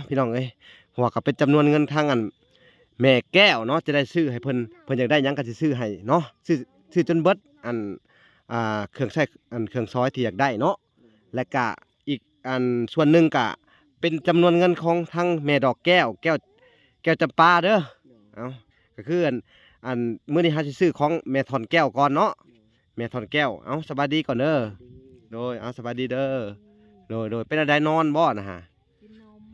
ພີ່ນ້ອງເອີຍ ເພາະວ່າກໍເປັນຈຳນວນເງິນທາງອັນແມ່ແກ້ວເນາະ ຈະໄດ້ຊື້ໃຫ້ເພິ່ນ ເພິ່ນຢາກໄດ້ຫຍັງກໍຊິຊື້ໃຫ້ເນາະ ຊື້ ຊື້ຈົນເບິດອັນ ອ່າ ເຄື່ອງໃຊ້ ອັນເຄື່ອງຊອຍທີ່ຢາກໄດ້ເນາະ ແລະກະອີກອັນສ່ວນໜຶ່ງກະເປັນຈຳນວນເງິນຂອງທາງແມ່ດອກແກ້ວ ແກ້ວ ແກ້ວຈຳປາເດີ. ເອົາ ກໍຄືອັນ ອັນມື້ນີ້ເຮົາຊິຊື້ຂອງແມ່ທ່ອນແກ້ວກ່ອນເນາະ ແມ່ທ່ອນແກ້ວ. ເອົາ ສະບາຍດີກ່ອນເດີ. ໂດຍ ເອົາ ສະບາຍດີເດີ. ໂດຍ ໂດຍ ເປັນແນວໃດ ນອນບໍ່ນະຫະ?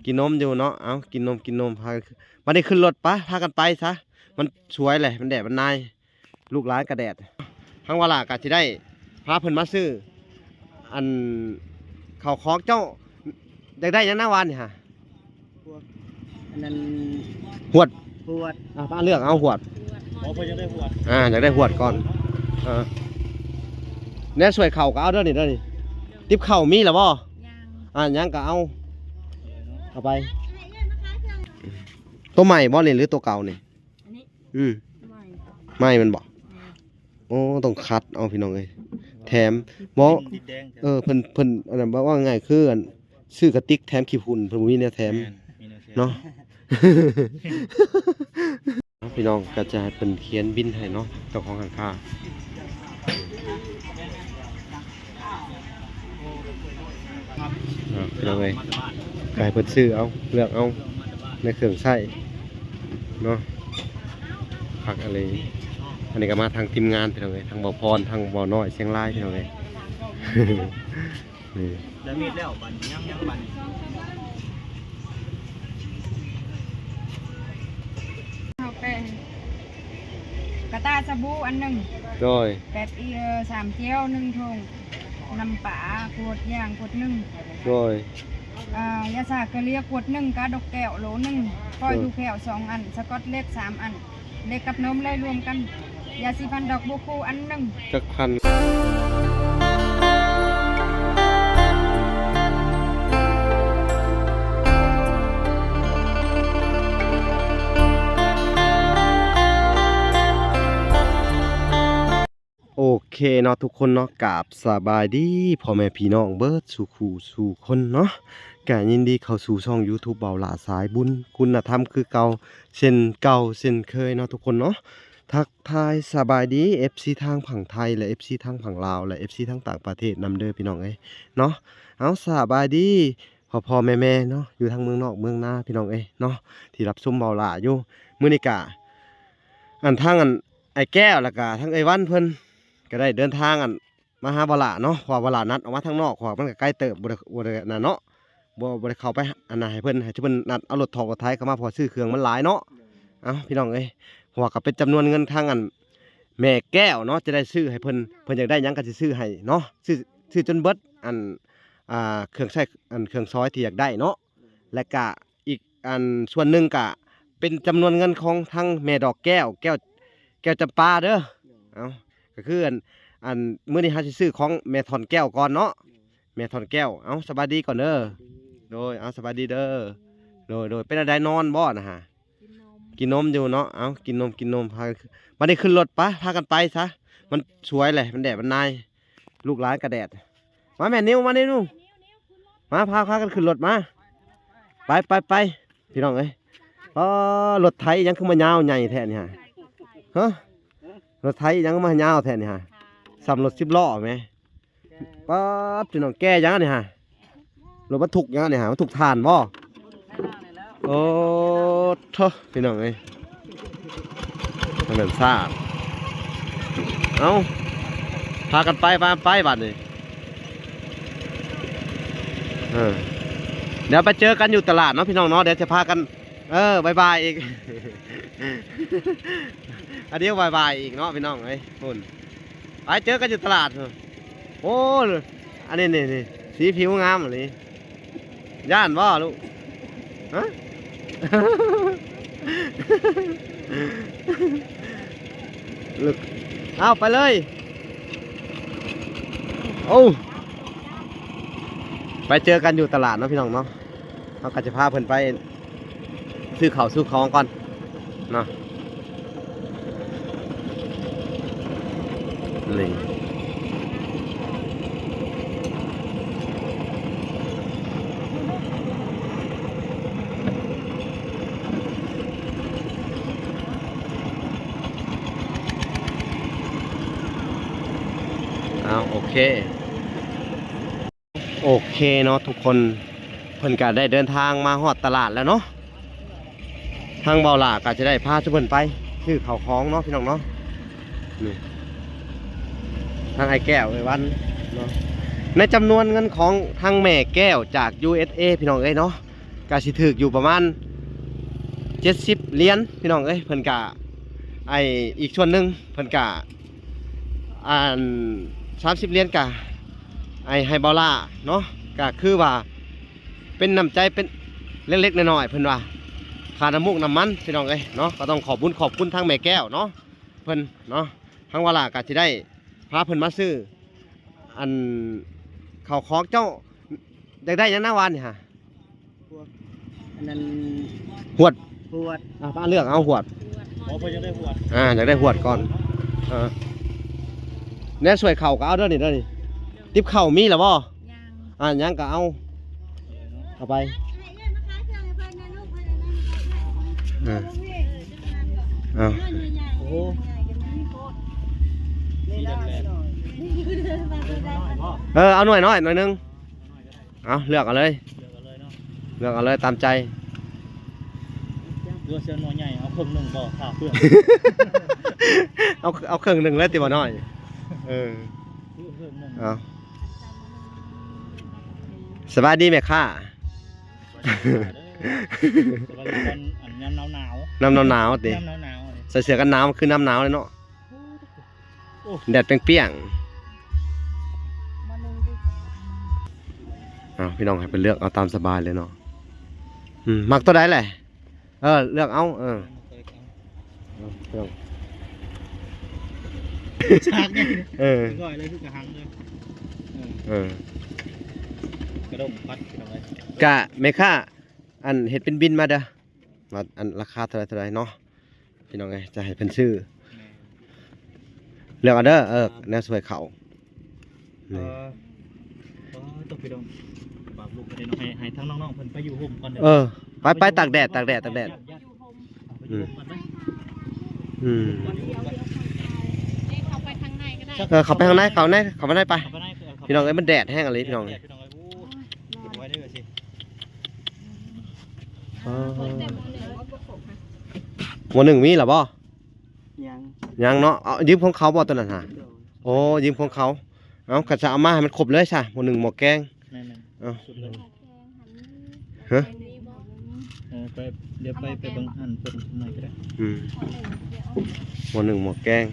ກິນນົມຢູ່ເນາະ. ເອົາ ກິນນົມ ກິນນົມ ພາ ບັດນີ້ຂຶ້ນລົດປະ ພາກັນໄປຊະ ມັນສວຍແຫຼະ ມັນແດດມັນນາຍ ລູກຫຼານກະແດດ. ທາງວາລາກະຊິໄດ້ພາເພິ່ນມາຊື້ອັນເຂົ້າຂອງ. ເຈົ້າຢາກໄດ້ຫຍັງນະວານນີ້ຫະ? ພວກອັນນັ້ນ ຫວດ ຫວດ ອ່າ ເລືອກເອົາຫວດ. ອໍ ເພິ່ນຢາກໄດ້ຫວດ ອ່າ ຢາກໄດ້ຫວດກ່ອນ. ອ່າ ແນວສວຍເຂົ້າກໍເອົາເດີນີ້ເດີນີ້. ຕິບເຂົ້າມີແລ້ວບໍ່? ຍັງ ອ່າ ຍັງກໍເອົາ ເອົາໄປ. ໂຕໃໝ່ບໍ່ນີ້ ຫຼືໂຕເກົ່ານີ້? ອັນນີ້ ອືມ ໃໝ່ ໃໝ່ແມ່ນບໍ່? ແມ່ນ. ໂອ້ ຕ້ອງຄັດເອົາພີ່ນ້ອງເອີຍ ແຖມ ບໍ່ ເອີ ເພິ່ນ ເພິ່ນ ອັນນັ້ນ ເວົ້າງ່າຍໆ ຄືອັນ ຊື້ກະຕິກແຖມຂີ້ຝຸ່ນ ເພິ່ນບໍ່ມີແນວແຖມ. ແມ່ນ ມີແນວແຖມ ເນາະ. ພີ່ນ້ອງກໍຈະໃຫ້ເພິ່ນຂຽນບິນໃຫ້ເນາະ ເຈົ້າຂອງຮ້ານຄ້າ. ອ່າ ພີ່ນ້ອງເອີຍ ກໍໃຫ້ເພິ່ນຊື້ເອົາ ເລືອກເອົາໃນເຄື່ອງໃຊ້ເນາະ ຄັກອີ່ຫຼີ. ອັນນີ້ກໍມາທາງທີມງານພີ່ນ້ອງເອີຍ ທັງບ່າວພອນ ທັງບ່າວນ້ອຍຊຽງລາຍ ພີ່ນ້ອງເອີຍ ນີ້ ແລ້ວມີດແລ້ວ ບັດນີ້ຍັງ ຍັງບັດນີ້ ເອົາແປ້ງ ກະຕ່າສະບູອັນໜຶ່ງ ໂດຍ ແປບອີ ສາມແກ້ວໜຶ່ງຖົງ ນ້ຳປາຂວດ ຢາງຂວດໜຶ່ງ ໂດຍ ອ່າ ຢາສາກະເລຍຂວດໜຶ່ງ ກາດົກແກ້ວໂຫຼໜຶ່ງ ຟອຍ ໂດຍ ທູແຄວສອງອັນ ສະກອດເລັກສາມອັນ ເລັກກັບນົມເລີຍລວມກັນ ຢາສີຟັນດອກບົວຄູ່ອັນໜຶ່ງ ຈັກພັນ. ໂອເຄເນາະທຸກຄົນເນາະ ກາບສະບາຍດີພໍ່ແມ່ພີ່ນ້ອງເບິດສູ່ຄູ່ສູ່ຄົນເນາະ ກະຍິນດີເຂົ້າສູ່ຊ່ອງຢູທູບເບົາຫຼ້າສາຍບຸນ ຄຸນນະທຳຄືເກົ່າ ເຊັ່ນເກົ່າເຊັ່ນເຄີຍເນາະທຸກຄົນເນາະ. ທັກທາຍສະບາຍດີເອັຟຊີທາງຝັ່ງໄທ ແລະ ເອັຟຊີທາງຝັ່ງລາວ ແລະ ເອັຟຊີທາງຕ່າງປະເທດນຳເດີພີ່ນ້ອງເອີຍເນາະ. ເອົາ ສະບາຍດີພໍ່ໆແມ່ໆເນາະ ຢູ່ທາງເມືອງນອກເມືອງນາພີ່ນ້ອງເອີຍເນາະ ທີ່ຮັບຊົມເບົາຫຼ້າຢູ່. ມື້ນີ້ກະ ອັນທາງອັນ ອ້າຍແກ້ວ ແລ້ວກະທັງເອື້ອຍວັນເພິ່ນກໍໄດ້ເດີນທາງອັນມາຫາວາລະເນາະ ເພາະວ່າວາລະນັດອອກມາທາງນອກ ເພາະວ່າມັນກໍໄກເຕີບ ບໍ່ໄດ້ ບໍ່ໄດ້ອັນນັ້ນເນາະ ບໍ່ ບໍ່ໄດ້ເຂົ້າໄປອັນນັ້ນໃຫ້ເພິ່ນ ໃຫ້ເພິ່ນນັດເອົາລົດຖອກລົດໄຖເຂົ້າມາ ເພາະວ່າຊື້ເຄື່ອງມັນຫຼາຍເນາະ. ເອົ້າ ພີ່ນ້ອງເອີຍ ເພາະວ່າກໍເປັນຈຳນວນເງິນທາງອັນແມ່ແກ້ວເນາະ ຈະໄດ້ຊື້ໃຫ້ເພິ່ນ ເພິ່ນຢາກໄດ້ຫຍັງກໍຊິຊື້ໃຫ້ເນາະ ຊື້ ຊື້ຈົນເບິດອັນ ອ່າ ເຄື່ອງໃຊ້ ອັນເຄື່ອງຊອຍທີ່ຢາກໄດ້ເນາະ ແລະກະ ອີກອັນສ່ວນໜຶ່ງກະເປັນຈຳນວນເງິນຂອງທາງແມ່ດອກແກ້ວ ແກ້ວ ແກ້ວຈຳປາເດີ. ເອົ້າ ກໍຄືອັນ ອັນມື້ນີ້ເຮົາຊິຊື້ຂອງແມ່ທ່ອນແກ້ວກ່ອນເນາະ ແມ່ທ່ອນແກ້ວ. ເອົ້າ ສະບາຍດີກ່ອນເດີ. ໂດຍ ເອົ້າ ສະບາຍດີເດີ. ໂດຍ ໂດຍ ເປັນແນວໃດ ນອນບໍ່ນະຫະ? ກິນນົມ ກິນນົມຢູ່ເນາະ. ເອົ້າ ກິນນົມ ກິນນົມ ພາ ບັດນີ້ຂຶ້ນລົດປະ ພາກັນໄປຊະ ມັນສວຍແຫຼະ ມັນແດດມັນນາຍ ລູກຫຼານກະແດດ. ມາແມ່ນິວ ມານີ້ໜູ ມາ ພາ ພາກັນຂຶ້ນລົດມາ ໄປ ໄປ ໄປ ພີ່ນ້ອງເອີຍ. ອໍ ລົດໄຖຫຍັງຄືມາຍາວໃຫຍ່ແທ້ນີ້ຫະ? ຮະ ລົດໄຖຫຍັງມາຍາວແທ້ນີ້ຫະ? ສ່ຳລົດສິບລໍ້ແມ. ປາດ ພີ່ນ້ອງ ແກ່ຫຍັງອັນນີ້ຫະ? ລົດບັນທຸກຫຍັງອັນນີ້ຫະ? ບັນທຸກຖ່ານບໍ່? ໂອ້ ໂທ້ ພີ່ນ້ອງເອີຍ ທາງນັ້ນຊາດ. ເອົ້າ ພາກັນໄປ ພາກັນໄປບາດນີ້. ເອີ ດຽວໄປເຈີກັນຢູ່ຕະຫຼາດເນາະ ພີ່ນ້ອງເນາະ. ດຽວຈະພາກັນ ເອີ ບາຍບາຍອີກ ອັນດຽວບາຍບາຍອີກເນາະ ພີ່ນ້ອງເອີຍ. ພຸ້ນ ໄປເຈີກັນຢູ່ຕະຫຼາດ. ໂອ້ ອັນນີ້ ນີ້ ນີ້ ສີຜິວງາມອີ່ຫຼີ. ຢ້ານບໍ່ລູກ? ຮະ? ເອົາ ໄປເລີຍ. ໂອ້ ໄປເຈີກັນຢູ່ຕະຫຼາດເນາະ ພີ່ນ້ອງເນາະ. ເຮົາກໍຈະພາເພິ່ນໄປຊື້ເຂົ້າຊື້ຂອງກ່ອນເນາະ. ນີ້ ໂອເຄ ໂອເຄເນາະທຸກຄົນ ເພິ່ນກະໄດ້ເດີນທາງມາຮອດຕະຫຼາດແລ້ວເນາະ. ທາງເບົາຫຼ້າກະຈະໄດ້ພາຊຸມເພິ່ນໄປຊື້ເຂົ້າຂອງເນາະ ພີ່ນ້ອງເນາະ. ນີ້ ທາງອ້າຍແກ້ວ ເອື້ອຍວັນເນາະ. ໃນຈຳນວນເງິນຂອງທາງແມ່ແກ້ວຈາກ ຢູເອສເອ ພີ່ນ້ອງເອີຍເນາະ ກະຊິຖືກຢູ່ປະມານເຈັດສິບຫຼຽນ ພີ່ນ້ອງເອີຍ. ເພິ່ນກະ ໄອ້ ອີກສ່ວນໜຶ່ງເພິ່ນກະ ອັນ ສາມສິບຫຼຽນກະ ໄອ້ ໃຫ້ເບົາຫຼ້າເນາະ. ກະຄືວ່າເປັນນ້ຳໃຈ ເປັນເລັກໆນ້ອຍໆ ເພິ່ນວ່າ ຄ່ານ້ຳມູກນ້ຳມັນ ພີ່ນ້ອງເອີຍເນາະ. ກະຕ້ອງຂອບບຸນຂອບຄຸນທາງແມ່ແກ້ວເນາະ ເພິ່ນເນາະ. ທາງເບົາຫຼ້າກະຊິໄດ້ພາເພິ່ນມາຊື້ ອັນ ເຂົ້າຂອງ. ເຈົ້າຢາກໄດ້ຫຍັງນະວານນີ້ຫາ? ພວກ ອັນນັ້ນ ຫວດ ຫວດ ອ່າ ປ້າເລືອກເອົາຫວດ. ອໍ ເພິ່ນຢາກໄດ້ຫວດ ອ່າ ຢາກໄດ້ຫວດກ່ອນ. ອ່າ ແນວສວຍເຂົ້າກະເອົາເດີນີ້ ເດີນີ້. ຕິບເຂົ້າມີແລ້ວບໍ່? ຍັງ ອ່າ ຍັງກະເອົາ ເອົາໄປ. ອ່າ ເອົາ ເອີ ເອົາໜ່ວຍນ້ອຍໜ່ອຍໜຶ່ງ. ເອົາ ເລືອກເອົາເລີຍ ເລືອກເອົາເລີຍເນາະ ເລືອກເອົາເລີຍຕາມໃຈ. ຫຼືວ່າຊິເອົາໜ່ວຍໃຫຍ່ ເອົາເຄິ່ງໜຶ່ງບໍ່ ຖ້າເພື່ອນ ເອົາ ເອົາເຄິ່ງໜຶ່ງເລີຍຕິ ບໍ່ນ້ອຍ. ເອີ ເອົາ ສະບາຍດີແມ່ຄ້າ. ສະບາຍດີຕອນ ອັນ ຍາມໜາວໆ ຍາມໜາວໆຕິ ຍາມໜາວໆ ໃສ່ເສື້ອກັນໜາວ ຄືຍາມໜາວເລີຍເນາະ. ໂອ້ ແດດປ່ຽງໆ. ເອົາ ພີ່ນ້ອງໃຫ້ເພິ່ນເລືອກເອົາຕາມສະບາຍເລີຍເນາະ. ອືມ ມັກຕົວໃດແຫຼະ? ເອີ ເລືອກເອົາ. ເອີ ເອົາ ເອົາ ສາກນີ້ ເອີ ກ້ອຍເລີຍ ຄືກະຫັງເລີຍ. ເອີ ເອີ ກະດົງພັດ ພີ່ນ້ອງເອີຍ. ກະແມ່ຄ້າ ອັນ ເຮັດເປັນບິນມາເດີ ວ່າ ອັນ ລາຄາເທົ່າໃດເທົ່າໃດເນາະ ພີ່ນ້ອງເອີຍ. ຈະໃຫ້ເພິ່ນຊື້ ແມ່ນ ເລືອກເອົາເດີ. ເອີ ແນວສວຍເຂົ້າ ເອີ ນີ້ ເອີ ຕ້ອງໄປດອງ ບາບລູກໄປເນາະ ໃຫ້ ໃຫ້ທາງນ້ອງໆເພິ່ນໄປຢູ່ຮົ່ມກ່ອນເດີ. ເອີ ໄປ ໄປຕາກແດດ ຕາກແດດ ຕາກແດດ. ອືມ ອືມ ເຂົ້າໄປທາງໃນກໍໄດ້ ເອີ ເຂົ້າໄປທາງໃນ ເຂົ້າໃນ ເຂົ້າໄປໃນໄປ. ພີ່ນ້ອງເອີຍ ມັນແດດແຮງອີ່ຫຼີ ພີ່ນ້ອງເອີຍ. ໂອ້ຍ ເອີ ໝໍ້ໜຶ່ງມີແລ້ວບໍ່? ຍັງ ຍັງເນາະ. ເອົາ ຢືມຂອງເຂົາບໍ່ຕົວນັ້ນຫາ? ໂດຍ ໂອ້ ຢືມຂອງເຂົາ. ເອົາ ກະຈະເອົາມາໃຫ້ມັນຄົບເລີຍຊະ ໝໍ້ໜຶ່ງ ໝໍ້ແກງ. ແມ່ນໆ ເອົາ ຊຸດເລີຍ. ຮະ? ເອີ ໄປ ດຽວໄປ ໄປເບິ່ງຫັ້ນເພິ່ນໜ້ອຍກໍໄດ້. ອືມ ໝໍ້ໜຶ່ງ ໝໍ້ແກງ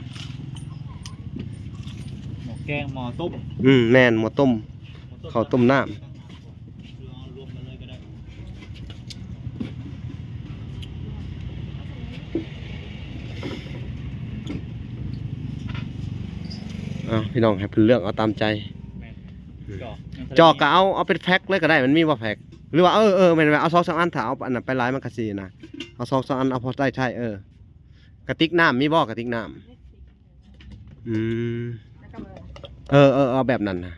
ໝໍ້ແກງ ໝໍ້ຕົ້ມ. ອືມ ແມ່ນ ໝໍ້ຕົ້ມ ເຂົ້າຕົ້ມນ້ຳ. ເອົາ ພີ່ນ້ອງໃຫ້ເພິ່ນເລືອກເອົາຕາມໃຈ. ແມ່ນ ອືມ ຈອກ ຈອກກໍເອົາ ເອົາເປັນແພັກເລີຍກໍໄດ້ ມັນມີບໍ່ແພັກ? ຫຼືວ່າ ເອີ ເອີ ແມ່ນ ແມ່ນ ເອົາສອງສາມອັນ ຖ້າເອົາອັນນັ້ນໄປຫຼາຍມັນກໍຊິນະ. ເອົາສອງສາມອັນ ເອົາພໍໃຊ້ໃຊ້. ເອີ ກະຕິກນ້ຳມີບໍ່? ກະຕິກນ້ຳ. ອືມ ເອີ ເອີ ເອົາແບບນັ້ນນະ.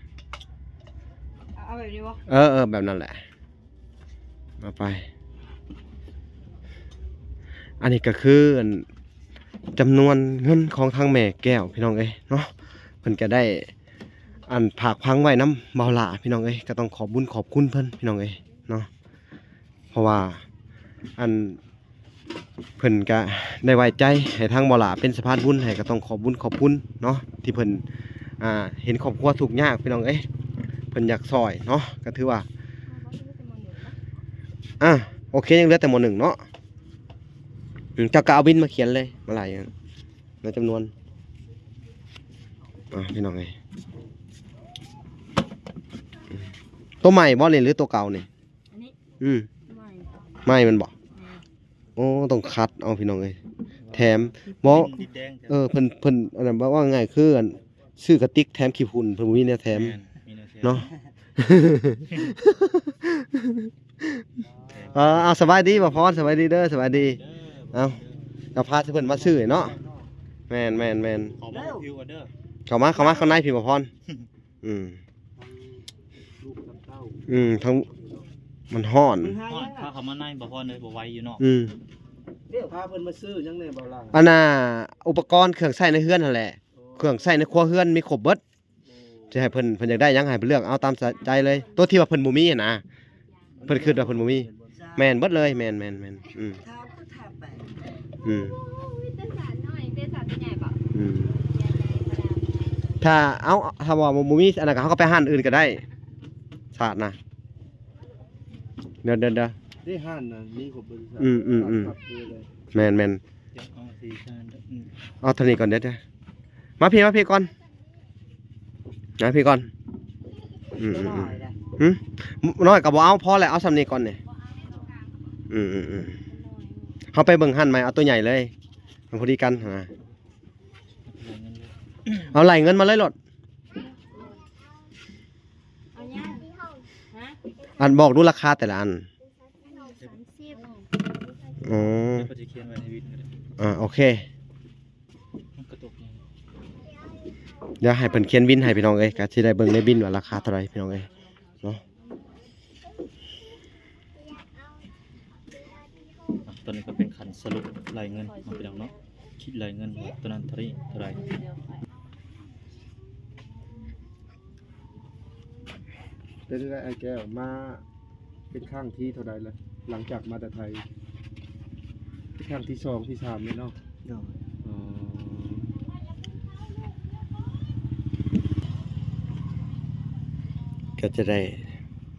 ເອົາແບບນີ້ບໍ່? ເອີ ເອີ ແບບນັ້ນແຫຼະ ເອົາໄປ. ອັນນີ້ກໍຄື ອັນ ຈຳນວນເງິນຂອງທາງແມ່ແກ້ວ ພີ່ນ້ອງເອີຍເນາະ. ເພິ່ນກໍໄດ້ ອັນ ຝາກຝັງໄວ້ນຳເບົາຫຼ້າ ພີ່ນ້ອງເອີຍ. ກໍຕ້ອງຂອບບຸນຂອບຄຸນເພິ່ນ ພີ່ນ້ອງເອີຍເນາະ. ເພາະວ່າ ອັນ ເພິ່ນກະໄດ້ໄວ້ໃຈໃຫ້ທາງເບົາຫຼ້າເປັນສະພານບຸນໃຫ້ ກໍຕ້ອງຂອບບຸນຂອບຄຸນເນາະ ທີ່ເພິ່ນ ອ່າ ເຫັນຄອບຄົວທຸກຍາກ ພີ່ນ້ອງເອີຍ. ເພິ່ນຢາກຊ່ອຍເນາະ ກໍຖືວ່າ ອ່າ ໂອເຄ ຍັງເຫຼືອແຕ່ ມໍໜຶ່ງ ເນາະ. ອືມ ເຈົ້າກໍເອົາບິນມາຂຽນເລີຍ ມາໄລ່ໃນຈຳນວນ. ອ່າ ພີ່ນ້ອງເອີຍ ໂຕໃໝ່ບໍ່ນີ້ ຫຼືໂຕເກົ່ານີ້? ອັນນີ້ ອືມ ໃໝ່ ໃໝ່ແມ່ນບໍ່? ແມ່ນ. ໂອ້ ຕ້ອງຄັດເອົາ ພີ່ນ້ອງເອີຍ. ແຖມ ບໍ່ ດິນແດງ ເອີ ເພິ່ນ ເພິ່ນ ອັນນັ້ນ ເວົ້າງ່າຍໆ ຄື ອັນ ຊື້ກະຕິກແຖມຂີ້ຝຸ່ນ ເພິ່ນບໍ່ມີແນວແຖມ. ແມ່ນ ມີແນວແຖມ ເນາະ. ເອີ ເອົາ ສະບາຍດີ ບ່າວພອນ ສະບາຍດີເດີ ສະບາຍດີ. ເອົາ ກໍພາເພິ່ນມາຊື້ເນາະ. ແມ່ນໆໆ ເຂົ້າມາ ເຂົ້າມາ ເຂົ້າມາຂ້າງໃນພີ້ ບ່າວພອນ. ອືມ ອືມ ທັງ ມັນຮ້ອນ ມັນຮ້ອນ ພາເຂົ້າມາໃນ ບໍ່ ເອີ ບໍ່ໄຫວຢູ່ນອກ. ອືມ ພາເພິ່ນມາຊື້ຫຍັງແດ່ ບ່າວຫຼ້າ? ອັນນ່າ ອຸປະກອນເຄື່ອງໃຊ້ໃນເຮືອນຫັ້ນແຫຼະ. ໂອ້ ເຄື່ອງໃຊ້ໃນຄົວເຮືອນມີຄົບເບິດ. ໂອ້ ຊິໃຫ້ເພິ່ນ ເພິ່ນຢາກໄດ້ຫຍັງໃຫ້ເພິ່ນເລືອກເອົາຕາມໃຈເລີຍ ໂຕທີ່ວ່າເພິ່ນບໍ່ມີຫັ້ນນະ ເພິ່ນຄິດວ່າເພິ່ນບໍ່ມີ ແມ່ນເບິດເລີຍ ແມ່ນໆໆ ອືມ ເຂົາກໍຖ້າໄປ ອືມ ໂອ້ຍ ມີແຕ່ສາດນ້ອຍ ເປັນສາດໃຫຍ່ບໍ່ ອືມ ຖ້າ ເອົາ ຖ້າວ່າບໍ່ ບໍ່ມີອັນນັ້ນກໍ ເຮົາກໍໄປຮ້ານອື່ນກໍໄດ້ ສາດນະ ດຽວໆໆ ເດ້ຮ້ານນະ ມີຄົບເບິດ ອືມໆໆ ແມ່ນໆ ເອົາເທົ່ານີ້ກ່ອນ ດຽວ ມາພີ້ ມາພີ້ກ່ອນ ມາພີ້ກ່ອນ ອືມໆໆ ຫຶ ນ້ອຍກໍບໍ່ເອົາ ພໍແລ້ວ ເອົາສ່ຳນີ້ກ່ອນນີ້ ອືມໆໆ ເຮົາໄປເບິ່ງຮ້ານໃໝ່ ເອົາໂຕໃຫຍ່ເລີຍ ມັນພໍດີກັນນະ ເອົາໄລ່ເງິນມາເລີຍໂລດ ເອົາຫຍັງ ຮະ ອັນ ບອກດູລາຄາແຕ່ລະອັນ ສາມສິບ ອໍ ເພິ່ນຊິຂຽນໄວ້ໃນວິນກໍໄດ້ ອ່າ ໂອເຄ ມັນກະຕົກຫຍັງ ດຽວໃຫ້ເພິ່ນຂຽນວິນໃຫ້ພີ່ນ້ອງເອີຍ ກໍຊິໄດ້ເບິ່ງໃນບິນວ່າລາຄາເທົ່າໃດພີ່ນ້ອງເອີຍເນາະ ອ່ະ ຕອນນີ້ກໍເປັນຂັ້ນສະຫຼຸບໄລ່ເງິນເນາະພີ່ນ້ອງເນາະ ຄິດໄລ່ເງິນວ່າຕົວນັ້ນເທົ່າໃດ ເທົ່າໃດ. ເປັນໄດອ້າຍແກ້ວ ມາເປັນຄັ້ງທີເທົ່າໃດລະ ຫຼັງຈາກມາແຕ່ໄທ? ເປັນຄັ້ງທີສອງທີສາມແລ້ວເນາະ? ໂດຍ ອໍ ກໍຈະໄດ້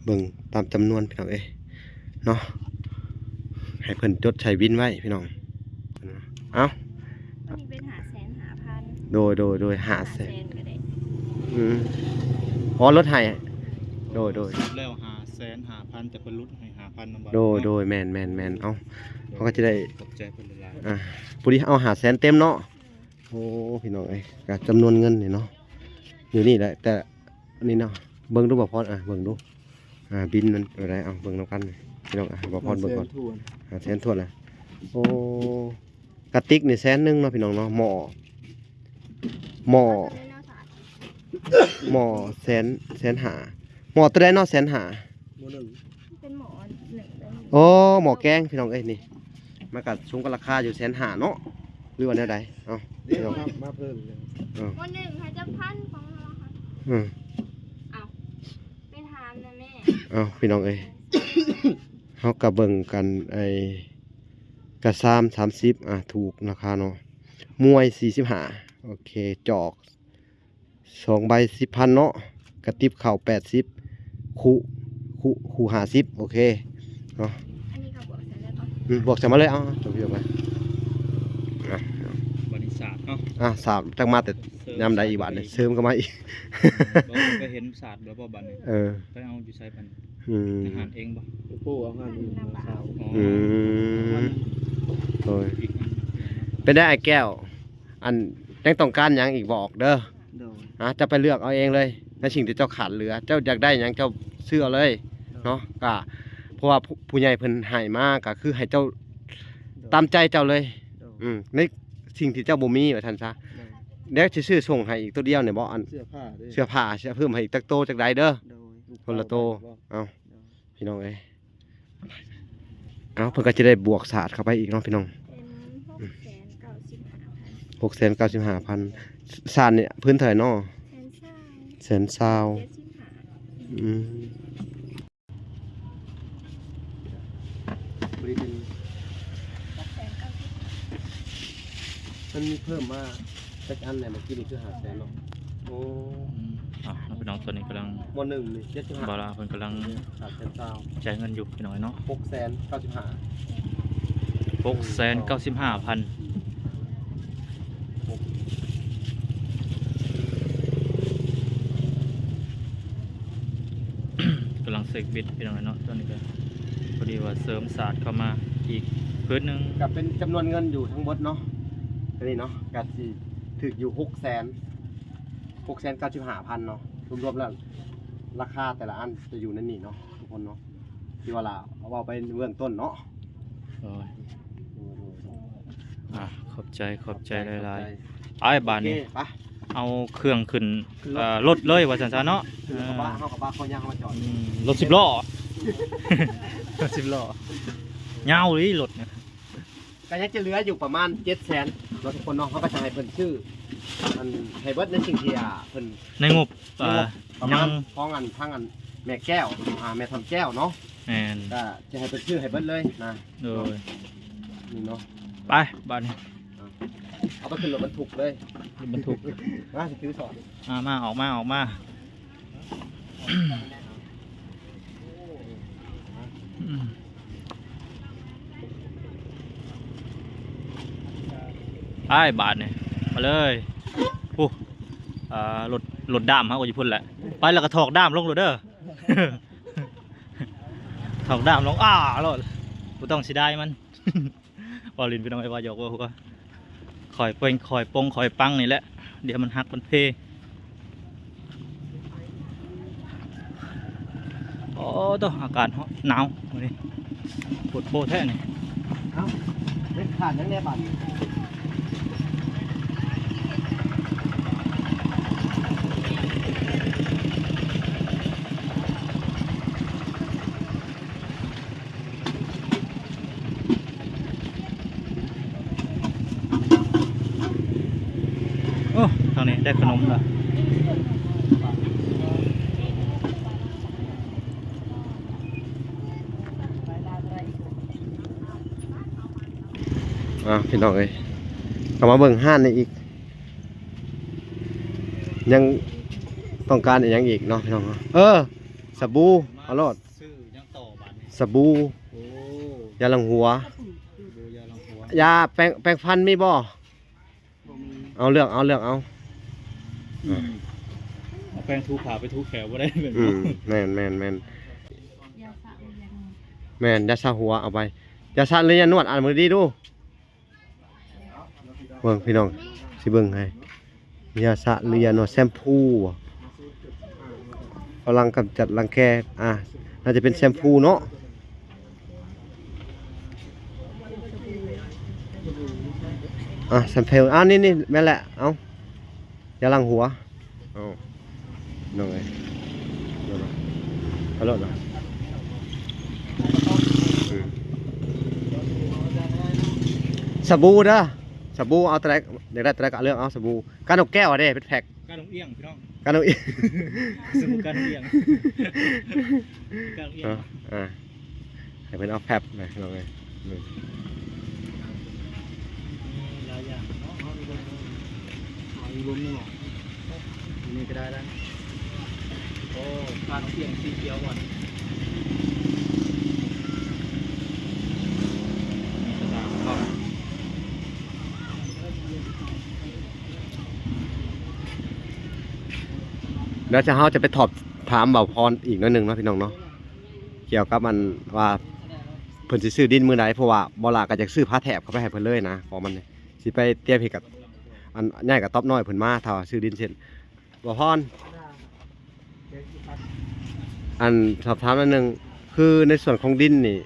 ເບິ່ງຕາມຈຳນວນພີ່ນ້ອງເອີຍເນາະ ໃຫ້ເພິ່ນຈົດໃສ່ວິນໄວ້ພີ່ນ້ອງ ເອົ້າ ອັນນີ້ເປັນຫ້າແສນຫ້າພັນ ໂດຍ ໂດຍ ໂດຍ ຫ້າແສນ ຫ້າແສນກໍໄດ້ ອືມ ອໍ ລົດໃຫ້ ໂດຍ ໂດຍ ແລ້ວຫ້າແສນຫ້າພັນ ແຕ່ເພິ່ນຫຼຸດໃຫ້ຫ້າພັນນຳ ໂດຍ ໂດຍ ແມ່ນໆໆ ເອົ້າ ເຮົາກໍຈະໄດ້ ຂອບໃຈເພິ່ນຫຼາຍໆ ອ່າ ພໍດີເອົາຫ້າແສນເຕັມເນາະ ໂອ້ ພີ່ນ້ອງເອີຍ ກໍຈຳນວນເງິນນີ້ເນາະ ຢູ່ນີ້ແຫຼະ ແຕ່ ອັນນີ້ເນາະ ເບິ່ງດູ ບໍ່ພອດ ອ່າ ເບິ່ງດູ ອ່າ ບິນມັນເທົ່າໃດ ເອົາເບິ່ງນຳກັນພີ່ນ້ອງ ອ່າ ບໍ່ພອດເບິ່ງກ່ອນ ຫ້າແສນຖ້ວນ ຫ້າແສນຖ້ວນນະ ໂອ້ ກະຕິກນີ້ແສນໜຶ່ງເນາະພີ່ນ້ອງເນາະ ໝໍ້ ໝໍ້ ໝໍ້ແສນ ແສນຫ້າ ໝໍ້ຕົວໃດເນາະ ແສນຫ້າ ໝໍ້ໜຶ່ງ ເປັນໝໍ້ໜຶ່ງເດີ ໂອ້ ໝໍ້ແກງພີ່ນ້ອງເອີຍ ນີ້ ມັນກະສົມກັບລາຄາຢູ່ ແສນຫ້າເນາະ ຫຼືວ່າແນວໃດ ເອົ້າ ເດ້ ພີ່ນ້ອງ ມາ ມາເພີ່ມ ເອົ້າ ໝໍ້ໜຶ່ງໃຫ້ຈັກພັນຂອງເຮົາ ອືມ ເອົ້າ ໄປຖາມນະແມ່ ເອົ້າ ພີ່ນ້ອງເອີຍ ເຮົາກະເບິ່ງກັນ ໄອ້ ກະຊາມ ສາມສິບ ອ່າ ຖືກລາຄາເນາະ ມວຍ ສີ່ສິບຫ້າ ໂອເຄ ຈອກ ສອງໃບ ສິບພັນເນາະ ກະຕິບເຂົ້າ ແປດສິບ ຄູ່ ຄູ່ ຄູ່ ຫ້າສິບ ໂອເຄເນາະ ອັນນີ້ກໍບວກໃສ່ແລ້ວເນາະ ອືມ ບວກໃສ່ມາເລີຍ ເອົາ ຈົບ ຈົບໄປ ອ່ະ ບັດນີ້ສາດເນາະ ອ່ະ ສາດ ຈັກມາແຕ່ຍາມໃດອີກບາດນີ້ ເສີມເຂົ້າມາອີກ ບໍ່ໄປເຫັນສາດແລ້ວບໍ່ບັດນີ້ ເອີ ໄປເອົາຢູ່ໃສບັດນີ້ ອືມ ໄປຫາເອງບໍ່ ໄປປູເອົາຫັ້ນ ອືມ ໂດຍ ເປັນໄດອ້າຍແກ້ວ ອັນ ຍັງຕ້ອງການຫຍັງອີກບອກເດີ ໂດຍ ອ່າ ເຈົ້າໄປເລືອກເອົາເອງເລີຍ ໃນສິ່ງທີ່ເຈົ້າຂາດເຫຼືອ ເຈົ້າຢາກໄດ້ຫຍັງເຈົ້າຊື້ເອົາເລີຍ ໂດຍ ເນາະ ກະ ເພາະວ່າຜູ້ ຜູ້ໃຫຍ່ເພິ່ນໃຫ້ມາ ກະຄືໃຫ້ເຈົ້າ ໂດຍ ຕາມໃຈເຈົ້າເລີຍ ໂດຍ ອືມ ໃນສິ່ງທີ່ເຈົ້າບໍ່ມີ ວ່າຊັ້ນຊະ ໂດຍ ດຽວຊິຊື້ສົ່ງໃຫ້ອີກໂຕດຽວນີ້ບໍ ອັນ ເສື້ອຜ້າເດ້ ເສື້ອຜ້າ ຊິເພີ່ມໃຫ້ອີກຈັກໂຕຈັກໃດເດີ ໂດຍ ຄົນລະໂຕ ເອົາ ໂດຍ ພີ່ນ້ອງເອີຍ ເອົ້າ ເພິ່ນກໍຈະໄດ້ບວກສາດເຂົ້າໄປອີກເນາະພີ່ນ້ອງ ເປັນຫົກແສນເກົ້າສິບຫ້າພັນ ຫົກແສນເກົ້າສິບຫ້າພັນ ສາດນີ້ພື້ນເທົ່າໃດເນາະ ແສນຊາວ ແສນຊາວ ເຈັດສິບຫ້າ ອືມ ບໍ່ໄດ້ເປັນ ຫົກແສນເກົ້າສິບຫ້າ ມັນມີເພີ່ມມາ ຈັກອັນແຫຼະ ເມື່ອກີ້ນີ້ຄືຫ້າແສນເນາະ ໂອ້ ອືມ ອ່ະ ພີ່ນ້ອງ ຕອນນີ້ກຳລັງ ໝໍ້ໜຶ່ງນີ້ ເຈັດສິບຫ້າ ບ່າວລາວເພິ່ນກຳລັງ ສາມແສນຊາວ ຈ່າຍເງິນຢູ່ພີ່ນ້ອງເອີຍເນາະ ຫົກແສນເກົ້າສິບຫ້າ ຫົກແສນເກົ້າສິບຫ້າພັນ ກຳລັງເຊັກບິດພີ່ນ້ອງເອີຍເນາະ ຕອນນີ້ກໍພໍດີວ່າເສີມສາດເຂົ້າມາອີກພືດໜຶ່ງ ກໍເປັນຈຳນວນເງິນຢູ່ທັງໝົດເນາະ ອັນນີ້ເນາະ ກໍຊິຖືກຢູ່ຫົກແສນ ຫົກແສນເກົ້າສິບຫ້າພັນເນາະ ລວມໆແລ້ວລາຄາແຕ່ລະອັນຈະຢູ່ໃນນີ້ເນາະ ທຸກຄົນເນາະ ທີ່ວ່າລະເວົ້າໄປເບື້ອງຕົ້ນເນາະ ໂດຍ ໂດຍ ໂດຍ ອ່າ ຂອບໃຈ ຂອບໃຈຫຼາຍໆ ເອົາ ບາດນີ້ ໂອເຄ ໄປ ເອົາເຄື່ອງຂຶ້ນ ຂຶ້ນລົດ ເອີ ລົດເລີຍວ່າຊັ້ນຊະເນາະ ຂຶ້ນລົດກະບະ ເອີ ເຮົາກະບະເຂົາຍ່າງມາຈອດ ອືມ ລົດສິບລໍ້ ລົດສິບລໍ້ ຍາວອີ່ຫຼີລົດນີ້ ກໍຍັງຈະເຫຼືອຢູ່ປະມານເຈັດແສນ ເນາະ ທຸກຄົນເນາະ ເຮົາກໍຈະໃຫ້ເພິ່ນຊື້ ອັນ ໃຫ້ເບິດໃນສິ່ງທີ່ ອ່າ ເພິ່ນ ໃນງົບ ໃນງົບ ອ່າ ປະມານ ຍັງ ຂອງອັນ ທາງອັນ ແມ່ແກ້ວ ອ່າ ແມ່ທອນແກ້ວເນາະ ແມ່ນ ກໍຈະໃຫ້ເພິ່ນຊື້ໃຫ້ເບິດເລີຍນະ ໂດຍ ນີ້ເນາະ ໄປບາດນີ້ ອ່າ ເອົາໄປຂຶ້ນລົດບັນທຸກເລີຍ ລົດບັນທຸກ ມາ ຊິຖືສອນ ອ່າ ມາ ອອກມາ ອອກມາ ອືມ ໄປບາດນີ້ ມາເລີຍ ໂອ້ ເອີ ລົດ ລົດດ້າມເຮົາກໍຢູ່ພຸ້ນແຫຼະ ໄປແລ້ວກໍຖອກດ້າມລົງໂລດເດີ ຖອກດ້າມລົງ ອ້າໂລດ ບໍ່ຕ້ອງເສຍດາຍມັນ. ເວົ້າຫຼິ້ນພີ່ນ້ອງເອີຍ ເວົ້າຫຍອກເວົ້າຫົວ ຄ່ອຍເປັ່ງຄ່ອຍປົງຄ່ອຍປັງນີ້ແຫຼະ ດຽວມັນຫັກມັນເພ. ໂອ້ໂຕ ອາກາດຮ້ອນ ໜາວມື້ນີ້ ໂພດໂພແທ້ນີ້ ເອົ້າ ເປັນຂາດຫຍັງແດ່ບາດນີ້. ໂອ້ ທາງນີ້ໄດ້ຂະໜົມລະ ອ່າ ພີ່ນ້ອງເອີຍ ກໍມາເບິ່ງຮ້ານນີ້ອີກ ຍັງຕ້ອງການອີ່ຫຍັງອີກເນາະ ພີ່ນ້ອງເນາະ ເອີ ສະບູ ເອົາໂລດ. ຊື້ຫຍັງຕໍ່ບາດນີ້? ສະບູ ໂອ້ ຢາລ້າງຫົວ ສະບູ ຢາລ້າງຫົວ ຢາແປງ ແປງຟັນມີບໍ່? ບໍ່ມີ ເອົາເລືອກເອົາ ເລືອກເອົາ ອືມ ເອົາແປງຖູຂາໄປຖູແຂ້ວບໍ່ໄດ້ແມ່ນບໍ່? ອືມ ແມ່ນໆໆ ຢາສະ ແມ່ນ ຢາສະຫົວເອົາໄປ ຢາສະ ຫຼື ຢານວດ ອ່ານເບິ່ງດີໆດູ. ເບິ່ງພີ່ນ້ອງ ຊິເບິ່ງໃຫ້ ຢາສະ ຫຼື ຢານວດ ແຊມພູ ຝຣັ່ງກຳຈັດລັງແກ ອ່າ ໜ້າຈະເປັນແຊມພູເນາະ ອ່າ ແຊມພູ ອ່າ ນີ້ໆ ແມ່ນແຫຼະ ເອົາ ຢາລ້າງຫົວ ເອົາ ນ້ອງເອີຍ ເອົາໂລດເນາະ ອືມ ສະບູເດີ ສະບູເອົາຕົວໃດ ຢາກໄດ້ຕົວໃດກໍເລືອກເອົາ ສະບູ ການົກແກ້ວເດ້ ເປັນແພັກ ການົກອຽງ ພີ່ນ້ອງ ການົກອຽງ ສະບູການົກອຽງ ການົກອຽງ ເອີ ອ່າ ໃຫ້ເພິ່ນເອົາແຟັບໄປ ພີ່ນ້ອງເອີຍ ນີ້ ມີຫຼາຍຢ່າງເນາະ ເຮົາມີເບິ່ງ ເອົາອີກລົມໜຶ່ງເນາະ ນີ້ກໍໄດ້ແລ້ວ ໂອ້ ການົກອຽງສີຂຽວອ່ອນ ມີກະດານເນາະ. ດຽວເຮົາຈະໄປສອບຖາມບ່າວພອນອີກໜ້ອຍໜຶ່ງເນາະ ພີ່ນ້ອງເນາະ ກ່ຽວກັບອັນວ່າເພິ່ນຊິຊື້ດິນມື້ໃດ ເພາະວ່າບ່າວຫຼ້າກໍຢາກຊື້ຜ້າແຖບເຂົ້າໄປໃຫ້ເພິ່ນເລີຍນະ ເພາະມັນຊິໄປຕຽມເຮັດກັບ ອັນ ຍ້າຍກະຕ໊ອບນ້ອຍເພິ່ນມາ ຖ້າວ່າຊື້ດິນເຊັ່ນ ບ່າວພອນ ອັນ ສອບຖາມໜ້ອຍໜຶ່ງ ຄືໃນສ່ວນຂອງດິນນີ້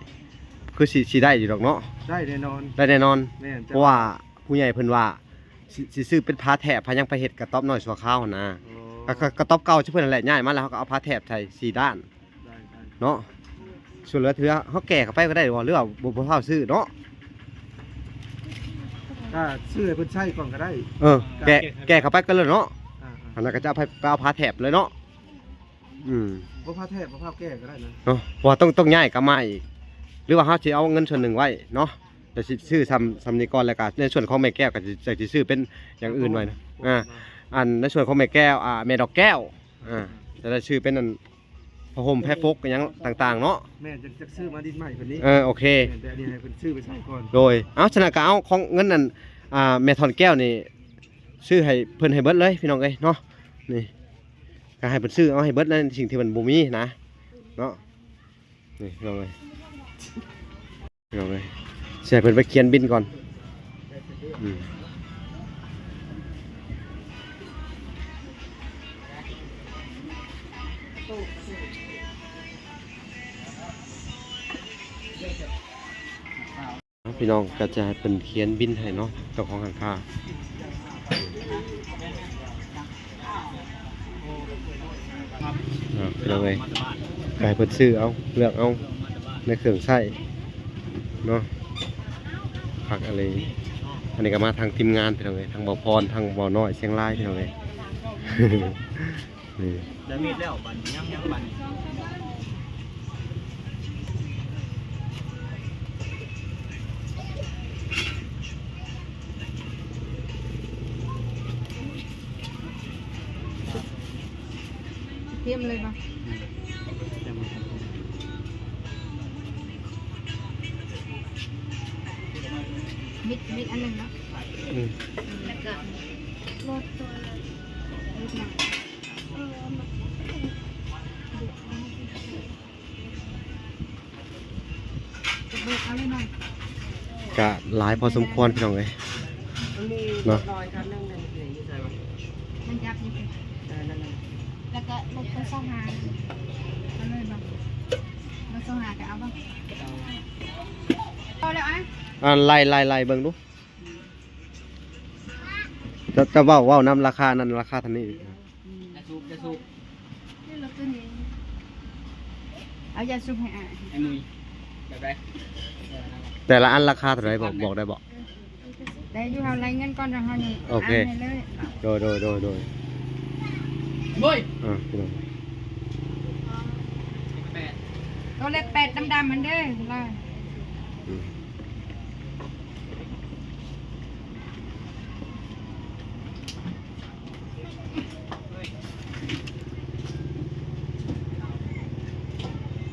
ຄືຊິ ຊິໄດ້ຢູ່ດອກເນາະ? ໄດ້ແນ່ນອນ ໄດ້ແນ່ນອນ ແມ່ນ ເພາະວ່າຜູ້ໃຫຍ່ເພິ່ນວ່າ ຊິ ຊິຊື້ເປັນຝາແຖບ ຝາຫຍັງໄປເຮັດກະຕ໊ອບນ້ອຍຊົ່ວຄາວຫັ້ນນະ ອໍ ກະ ກະ ກະຕ໊ອບເກົ່າຊື່ເພິ່ນຫັ້ນແຫຼະ ຍ້າຍມາແລ້ວເຮົາກໍເອົາຝາແຖບໃສ່ສີ່ດ້ານ ໄດ້ ໄດ້ ເນາະ ສ່ວນເຫຼືອເທື່ອເຮົາແກ້ເຂົ້າໄປກໍໄດ້ບໍ່ ຫຼືວ່າບໍ່ ບໍ່ຟ້າວຊື້ເນາະ? ກໍຊື້ໃຫ້ເພິ່ນໃຊ້ກ່ອນກໍໄດ້ ເອີ ກະ ແກ້ ແກ້ເຂົ້າໄປກໍເລີຍເນາະ ອ່າໆ ອັນນັ້ນກໍຈະເອົາໄປ ໄປເອົາຝາແຖບເລີຍເນາະ ອືມ ບໍ່ພາແທກ ບໍ່ພາແກ້ກໍໄດ້ນະ ເນາະ ເພາະວ່າຕ້ອງ ຕ້ອງຍ້າຍກັບມາອີກ ຫຼືວ່າເຮົາຊິເອົາເງິນສ່ວນໜຶ່ງໄວ້ເນາະ ແຕ່ຊິຊື້ຊ່ຳ ຊ່ຳນີ້ກ່ອນ ແລ້ວກໍໃນສ່ວນຂອງແມ່ແກ້ວກໍຊິ ຈະຊິຊື້ເປັນຢ່າງອື່ນໄວ້ນະ ອ່າ ອັນໃນສ່ວນຂອງແມ່ແກ້ວ ອ່າ ແມ່ດອກແກ້ວ ອ່າ ຈະໄດ້ຊື້ເປັນອັນຜ້າຫົ່ມແພປົກຫຍັງຕ່າງໆເນາະ ແມ່ນ ຈະ ຈະຊື້ມາດິນໃໝ່ເພິ່ນນີ້ ເອີ ໂອເຄ ແມ່ນ ແຕ່ອັນນີ້ໃຫ້ເພິ່ນຊື້ໄປໃຊ້ກ່ອນ ໂດຍ ເອົາ ສະນັ້ນກໍເອົາຂອງເງິນອັນ ອ່າ ແມ່ທ່ອນແກ້ວນີ້ ຊື້ໃຫ້ເພິ່ນໃຫ້ເບິດເລີຍ ພີ່ນ້ອງເອີຍເນາະ ນີ້ ກໍໃຫ້ເພິ່ນຊື້ເອົາໃຫ້ເບິດໃນສິ່ງທີ່ມັນບໍ່ມີນະເນາະ ນີ້ພີ່ນ້ອງເອີຍ ພີ່ນ້ອງເອີຍ ຊິໃຫ້ເພິ່ນໄປຂຽນບິນກ່ອນ ອືມ ພີ່ນ້ອງກໍຈະໃຫ້ເພິ່ນຂຽນບິນໃຫ້ເນາະ ເຈົ້າຂອງຮ້ານຄ້າ ອ່າ ພີ່ນ້ອງເອີຍ ກໍໃຫ້ເພິ່ນຊື້ເອົາ ເລືອກເອົາໃນເຄື່ອງໃຊ້ເນາະ ຄັກອີ່ຫຼີ ອັນນີ້ກໍມາທາງທີມງານພີ່ນ້ອງເອີຍ ທາງບໍ່ພອນ ທາງບໍ່ນ້ອຍຊຽງລາຍພີ່ນ້ອງເອີຍ ນີ້ ໄດ້ມີດແລ້ວບັດນີ້ ຍັງ ຍັງບັດນີ້ ເຕັມເລີຍບໍ່? ອືມ ເຕັມເລີຍ ມິດ ມິດອັນໜຶ່ງເນາະ ອືມ ແລ້ວກໍລົດຕົວ ລົດໜຶ່ງ ກະຫຼາຍພໍສົມຄວນພີ່ນ້ອງເອີຍ ມັນມີ ເນາະ ລົດນ້ອຍຄັນໜຶ່ງ ມັນຍັບຢູ່ ເອີ ນັ້ນແຫຼະ ແລ້ວກໍລົດໄປຊາວຫ້າ ເອົາເລີຍບໍ່? ລົດຊາວຫ້າກໍເອົາບໍ່? ເອົາ ເອົາແລ້ວ ອ່ະ ອ່າ ໄລ່ ໄລ່ ໄລ່ເບິ່ງດູ ເຈົ້າ ເຈົ້າເວົ້າ ເວົ້ານຳລາຄານັ້ນ ລາຄາເທົ່ານີ້ ອືມ ຢາສູບ ຢາສູບ ເອົາຢາສູບໃຫ້ອ້າຍ ອ້າຍມຸ້ຍ ແບບໃດ? ແຕ່ລະອັນລາຄາເທົ່າໃດ ບອກ ບອກໄດ້ບໍ່? ໄດ້ຢູ່ ເຮົາໄລ່ເງິນກ່ອນ ແລ້ວເຮົາຍັງ ໂອເຄ ອ່ານໃຫ້ເລີຍ ໂດຍ ໂດຍ ໂດຍ ໂດຍ ໂດຍ ອ່າ ໂຕເລກແປດດຳໆ ຫັ້ນເດີ ລະ ອືມ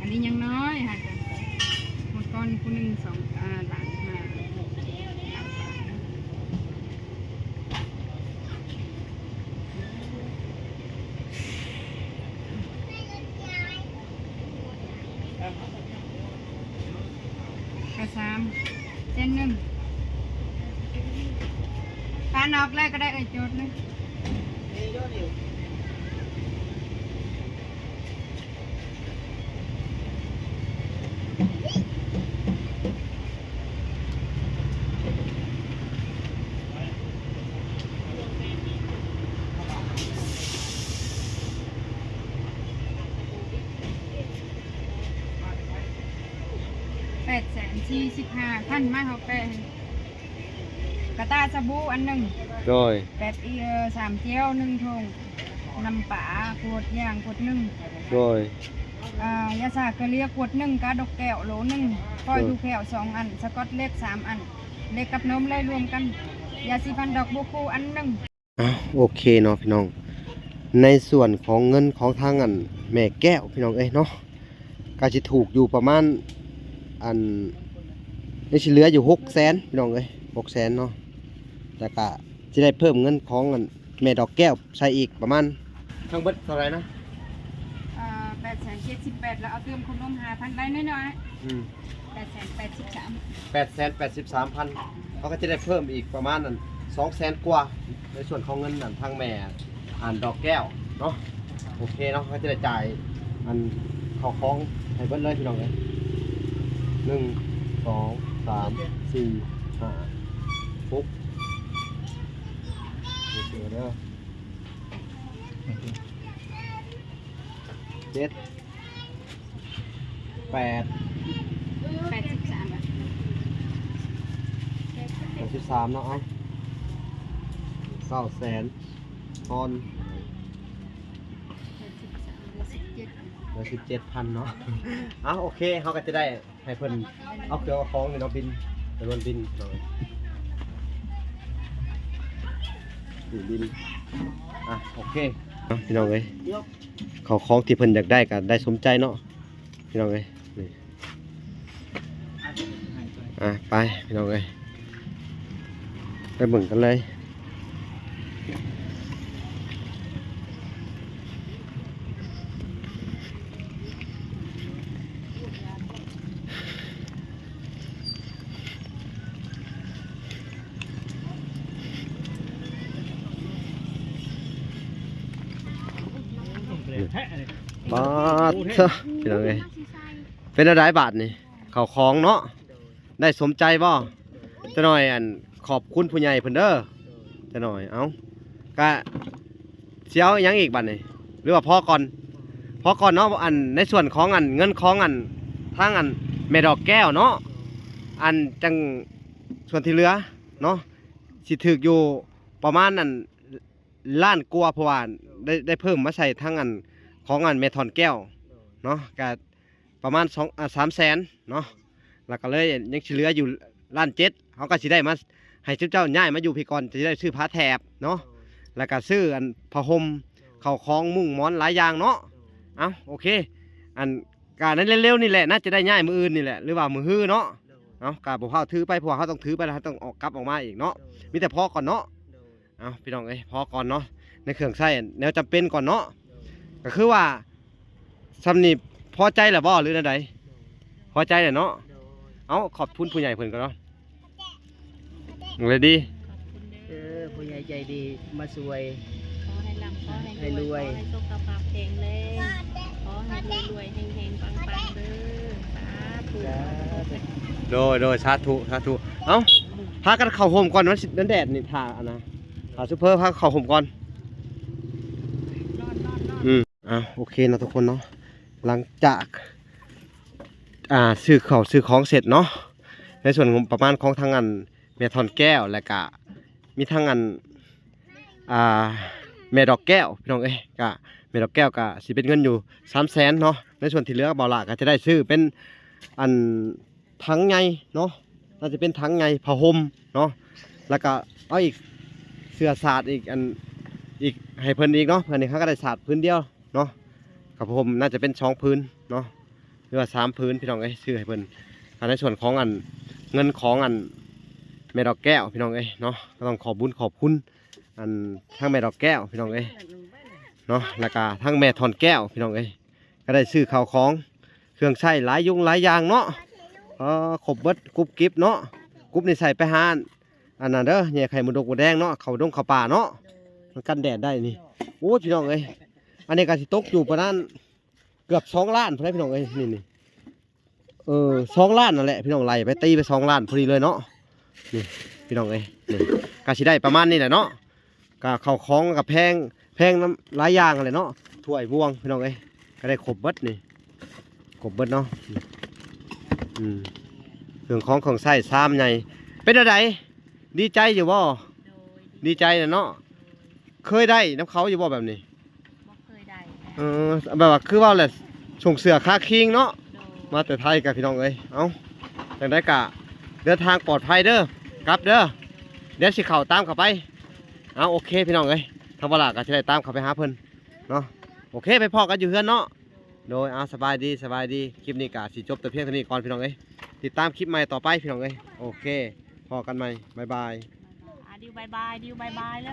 ອັນນີ້ຍັງນ້ອຍຫັ້ນ ໝົດກ່ອນຜູ້ໜຶ່ງສອງ ອ່າ ລ້ານຫ້າ ກະສາມ ເສັ້ນໜຶ່ງ ປານອກເລີຍກໍໄດ້ ເອີຍ ໂຈດໜຶ່ງ ແປດແສນສີ່ສິບຫ້າພັນ ມາເຮົາແປະໃຫ້ ກະຕ່າສະບູອັນໜຶ່ງ ໂດຍ ແປັບອີ ເອີ ສາມແກ້ວໜຶ່ງຖົງ ນ້ຳປາຂວດ ຢາງຂວດໜຶ່ງ ໂດຍ ອ່າ ຢາຊາເກືອເລຍຂວດໜຶ່ງ ກາດົກແກ້ວໂຫຼໜຶ່ງ ຟອຍ ໂດຍ ຖູແຂ້ວສອງອັນ ສະກອດເລັກສາມອັນ ເລັກກັບນົມເລີຍລວມກັນ ຢາສີຟັນດອກບົວຄູ່ອັນໜຶ່ງ. ອ້າວ ໂອເຄເນາະພີ່ນ້ອງ ໃນສ່ວນຂອງເງິນຂອງທາງອັນແມ່ແກ້ວພີ່ນ້ອງເອີຍເນາະ ກໍຊິຖືກຢູ່ປະມານ ອັນ ຍັງຊິເຫຼືອຢູ່ຫົກແສນພີ່ນ້ອງເອີຍ ຫົກແສນເນາະ ແລ້ວກະຊິໄດ້ເພີ່ມເງິນຂອງອັນແມ່ດອກແກ້ວໃສ່ອີກປະມານ ທັງເບິດເທົ່າໃດນະ? ເອີ ແປດແສນເຈັດສິບແປດ ແລ້ວເອົາຕື່ມຂະໜົມຫ້າພັນ ໄດ້ໜ້ອຍໆ ອືມ ແປດແສນແປດສິບສາມ ແປດແສນແປດສິບສາມພັນ ເຮົາກໍຈະໄດ້ເພີ່ມອີກປະມານນັ້ນ ສອງແສນກວ່າ ໃນສ່ວນຂອງເງິນນັ້ນ ທາງແມ່ອັນດອກແກ້ວເນາະ ໂອເຄເນາະ ເຮົາຈະໄດ້ຈ່າຍອັນເຂົ້າຂອງໃຫ້ເບິດເລີຍພີ່ນ້ອງເອີຍ ໜຶ່ງ ສອງ ສາມ ສີ່ ຫ້າ ຫົກ ໂອເຄເດີ ເຈັດ ແປດ ແປດສິບສາມ ແປດສິບສາມເນາະ ເອົາ ເກົ້າແສນ ທອນ ເຫຼືອສິບເຈັດພັນເນາະ ເອົາ ໂອເຄ ເຮົາກໍຈະໄດ້ໃຫ້ເພິ່ນເອົາເຄື່ອງເອົາຂອງນີ້ເນາະ ບິນ ຈຳນວນບິນເນາະ ນີ້ບິນ ອ່ະ ໂອເຄ ເອົາ ພີ່ນ້ອງເອີຍ ເຂົ້າຂອງທີ່ເພິ່ນຢາກໄດ້ກໍໄດ້ສົມໃຈເນາະ ພີ່ນ້ອງເອີຍ ນີ້ ອ່ະ ໄປພີ່ນ້ອງເອີຍ ໄປເບິ່ງກັນເລີຍ ປາດເທີ ພີ່ນ້ອງເອີຍ ເປັນແນວໃດບາດນີ້ ເຂົ້າຂອງເນາະ ໄດ້ສົມໃຈບໍ່? ຈະໜ້ອຍ ອັນ ຂອບຄຸນຜູ້ໃຫຍ່ເພິ່ນເດີ ຈະໜ້ອຍ ເອົ້າ ກະຊິເອົາຫຍັງອີກບາດນີ້ ຫຼືວ່າພໍກ່ອນ? ພໍກ່ອນເນາະ ອັນ ໃນສ່ວນຂອງ ອັນ ເງິນຂອງ ອັນ ທາງ ອັນ ແມ່ດອກແກ້ວເນາະ ອັນ ຈັ່ງ ສ່ວນທີ່ເຫຼືອເນາະ ຊິຖືກຢູ່ປະມານອັນລ້ານກວ່າ ເພາະວ່າໄດ້ ໄດ້ເພີ່ມມາໃສ່ທັງອັນຂອງອັນແມ່ທ່ອນແກ້ວເນາະ ກະປະມານສອງ ອ່າ ສາມແສນເນາະ ແລ້ວກໍເລີຍຍັງຊິເຫຼືອຢູ່ລ້ານເຈັດ ເຮົາກໍຊິໄດ້ມາໃຫ້ເຈົ້າຍ້າຍມາຢູ່ພີ້ກ່ອນ ຈະໄດ້ຊື້ຜ້າແຖບເນາະ ແລ້ວກໍຊື້ອັນຜ້າຫົ່ມ ເຂົ້າຂອງມຸ້ງໝອນຫຼາຍຢ່າງເນາະ. ເອົ້າ ໂອເຄ ອັນ ກະໃນເລັວໆນີ້ແຫຼະ ໜ້າຈະໄດ້ຍ້າຍມື້ອື່ນນີ້ແຫຼະ ຫຼືວ່າມື້ຮືເນາະ. ເອົ້າ ກະບໍ່ພາວຖືໄປ ເພາະວ່າເຮົາຕ້ອງຖືໄປ ແລ້ວເຮົາຕ້ອງອອກ ກັບອອກມາອີກເນາະ ມີແຕ່ພໍກ່ອນເນາະ. ເອົ້າ ພີ່ນ້ອງເອີຍ ພໍກ່ອນເນາະ ໃນເຄື່ອງໃຊ້ແນວຈຳເປັນກ່ອນເນາະ. ກະຄືວ່າຊ່ຳນີ້ພໍໃຈແລ້ວບໍ່ ຫຼືແນວໃດ? ພໍໃຈແລ້ວເນາະ. ເອົ້າ ຂອບຄຸນຜູ້ໃຫຍ່ເພິ່ນກ່ອນເນາະ ເລີຍດີ. ຂອບຄຸນເດີ ເອີ ຜູ້ໃຫຍ່ໃຈດີມາຊ່ວຍ ຂໍໃຫ້ລ່ຳ ຂໍໃຫ້ ໃຫ້ລວຍ ລວຍ ຂໍໃຫ້ສຸຂະພາບແຂງແຮງ ຂໍໃຫ້ລວຍໆ ເຮງໆ ປັງໆ ເດີ ສາທຸ ສາທຸ. ໂດຍ ໂດຍ ສາທຸ ສາທຸ. ເອົ້າ ພາກັນເຂົ້າໂຮມກ່ອນ ມັນຊິ ມັນແດດນີ້ ຖ້າອັນນະ ຖ້າຊຸບເພີພາເຂົ້າໂຮມກ່ອນ. ອືມ ອ່າ ໂອເຄເນາະທຸກຄົນເນາະ ຫຼັງຈາກ ອ່າ ຊື້ເຂົ້າຊື້ຂອງເສັດເນາະ ໃນສ່ວນງົບປະມານຂອງທາງອັນແມ່ທ່ອນແກ້ວ ແລ້ວກະມີທັງອັນ ອ່າ ແມ່ດອກແກ້ວ ພີ່ນ້ອງເອີຍ ກະແມ່ດອກແກ້ວກະຊິເປັນເງິນຢູ່ສາມແສນເນາະ. ໃນສ່ວນທີ່ເຫຼືອ ບ່າວຫຼ້າກະຈະໄດ້ຊື້ເປັນອັນຖັງໃຫຍ່ເນາະ ໜ້າຈະເປັນຖັງໃຫຍ່ ຜ້າຫົ່ມເນາະ ແລ້ວກະເອົາອີກເສື້ອສາດອີກອັນ ອີກໃຫ້ເພິ່ນອີກເນາະ ເພື່ອນີ້ເຮົາກະໄດ້ສາດຜືນດຽວ ເນາະ ຜ້າຫົ່ມໜ້າຈະເປັນສອງຜືນເນາະ ຫຼືວ່າສາມຜືນ ພີ່ນ້ອງເອີຍ ຊື້ໃຫ້ເພິ່ນ. ອັນໃນສ່ວນຂອງອັນເງິນຂອງອັນແມ່ດອກແກ້ວ ພີ່ນ້ອງເອີຍເນາະ ກະຕ້ອງຂອບບຸນຂອບຄຸນອັນທາງແມ່ດອກແກ້ວ ພີ່ນ້ອງເອີຍເນາະ ແລ້ວກະທາງແມ່ທ່ອນແກ້ວ ພີ່ນ້ອງເອີຍ ກະໄດ້ຊື້ເຂົ້າຂອງເຄື່ອງໃຊ້ຫຼາຍຍົງຫຼາຍຢ່າງເນາະ. ເອີ ຄົບເບິດ ກຸບກິບເນາະ ກຸບນີ້ໃສ່ໄປຫາ ອັນນັ້ນເດີ ແຍ່ໄຂ່ມົນດົກມົນແດງເນາະ ເຂົ້າດົງເຂົ້າປ່າເນາະ ມັນກັນແດດໄດ້ນີ້. ໂອ້ຍ ພີ່ນ້ອງເອີຍ ອັນນີ້ກະຊິຕົກຢູ່ປະມານເກືອບສອງລ້ານພຸ້ນແຫຼະ ພີ່ນ້ອງເອີຍ ນີ້ ນີ້ ເອີ ສອງລ້ານນັ້ນແຫຼະ ພີ່ນ້ອງ ໄລ່ໄປຕີໄປສອງລ້ານພໍດີເລີຍເນາະ. ນີ້ ພີ່ນ້ອງເອີຍ ນີ້ກະຊິໄດ້ປະມານນີ້ແຫຼະເນາະ ກະເຂົ້າຂອງກະແພງ ແພງນຳຫຼາຍຢ່າງຫັ້ນແຫຼະເນາະ ຖ້ວຍບ່ວງ ພີ່ນ້ອງເອີຍ ກະໄດ້ຄົບເບິດນີ້ ຄົບເບິດເນາະ. ອືມ ເຄື່ອງຂອງເຄື່ອງໃຊ້ຊາມໃຫຍ່ ເປັນແນວໃດ ດີໃຈຢູ່ບໍ່? ໂດຍ ດີໃຈແຫຼະເນາະ. ເຄີຍໄດ້ນຳເຂົາຢູ່ບໍ່ແບບນີ້? ບໍ່ເຄີຍໄດ້. ເອີ ແບບວ່າຄືເວົ້າແຫຼະ ສົ່ງເສື້ອຄາຄີງເນາະ ໂດຍ ມາແຕ່ໄທກະ ພີ່ນ້ອງເອີຍ. ເອົ້າ ຈັ່ງໃດກະເດີນທາງປອດໄພເດີ ກັບເດີ ດຽວຊິເຂົ້າຕາມເຂົ້າໄປ. ເອົາ ໂອເຄ ພີ່ນ້ອງເອີຍ ທາງບ່າວຫຼ້າກະຊິໄດ້ຕາມເຂົ້າໄປຫາເພິ່ນເນາະ. ໂອເຄ ໄປພໍ້ກັນຢູ່ເຮືອນເນາະ. ໂດຍ ເອົາ ສະບາຍດີ ສະບາຍດີ. ຄລິບນີ້ກະຊິຈົບແຕ່ພຽງເທົ່ານີ້ກ່ອນ ພີ່ນ້ອງເອີຍ ຕິດຕາມຄລິບໃໝ່ຕໍ່ໄປ ພີ່ນ້ອງເອີຍ. ໂອເຄ ພໍ້ກັນໃໝ່ ບາຍບາຍ. ອ່າ ດິວບາຍບາຍ ດິວບາຍບາຍແລ້ວ.